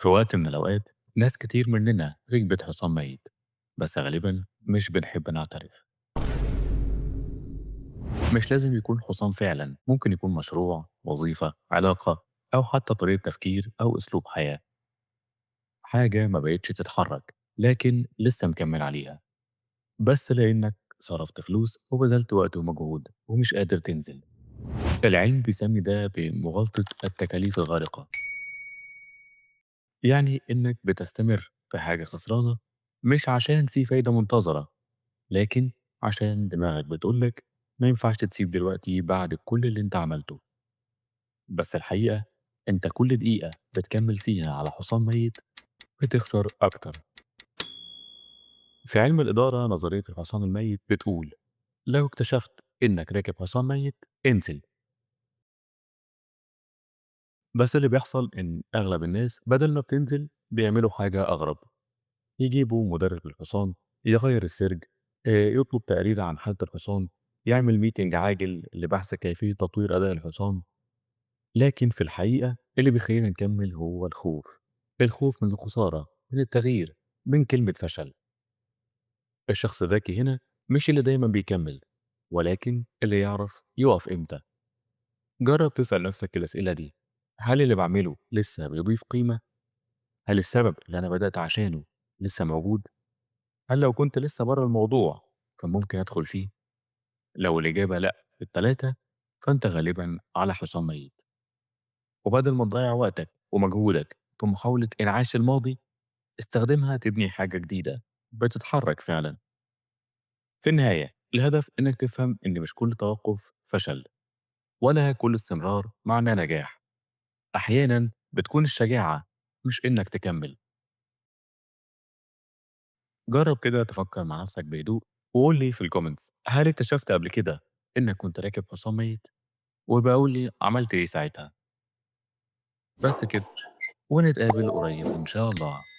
في وقت من الأوقات ناس كتير مننا ركبت حصان ميت، بس غالبا مش بنحب نعترف. مش لازم يكون حصان فعلا، ممكن يكون مشروع، وظيفة، علاقة، أو حتى طريقة تفكير أو أسلوب حياة. حاجة ما بقتش تتحرك لكن لسه مكمل عليها، بس لأنك صرفت فلوس وبذلت وقت ومجهود ومش قادر تنزل. العلم بيسمي ده بمغالطة التكاليف الغارقة، يعني إنك بتستمر في حاجة خسرانة مش عشان في فايدة منتظرة، لكن عشان دماغك بتقولك ما ينفعش تسيب دلوقتي بعد كل اللي انت عملته. بس الحقيقة انت كل دقيقة بتكمل فيها على حصان ميت بتخسر أكتر. في علم الإدارة نظرية الحصان الميت بتقول لو اكتشفت إنك راكب حصان ميت انزل. بس اللي بيحصل إن أغلب الناس بدل ما بتنزل بيعملوا حاجة أغرب، يجيبوا مدرب للحصان، يغير السرج، يطلب تقرير عن حالة الحصان، يعمل meeting عاجل لبحث كيفية تطوير أداء الحصان. لكن في الحقيقة اللي بيخلينا نكمل هو الخوف، الخوف من الخسارة، من التغيير، من كلمة فشل. الشخص الذكي هنا مش اللي دايما بيكمل، ولكن اللي يعرف يقف إمتى. جرب تسأل نفسك الأسئلة دي: هل اللي بعمله لسه بيضيف قيمة؟ هل السبب اللي أنا بدأت عشانه لسه موجود؟ هل لو كنت لسه بره الموضوع كان ممكن أدخل فيه؟ لو الإجابة لأ التلاتة، فأنت غالبا على حصان ميت. وبدل ما تضيع وقتك ومجهودك في محاولة إنعاش الماضي، استخدمها تبني حاجة جديدة بتتحرك فعلا. في النهاية الهدف إنك تفهم إن مش كل توقف فشل، ولا كل استمرار معناه نجاح. أحيانا بتكون الشجاعة مش إنك تكمل. جرب كده تفكر مع نفسك بهدوء وقول لي في ال comments، هل اكتشفت قبل كده إنك كنت راكب حصان ميت؟ وبقول لي عملت إيه ساعتها. بس كده، ونتقابل قريب إن شاء الله.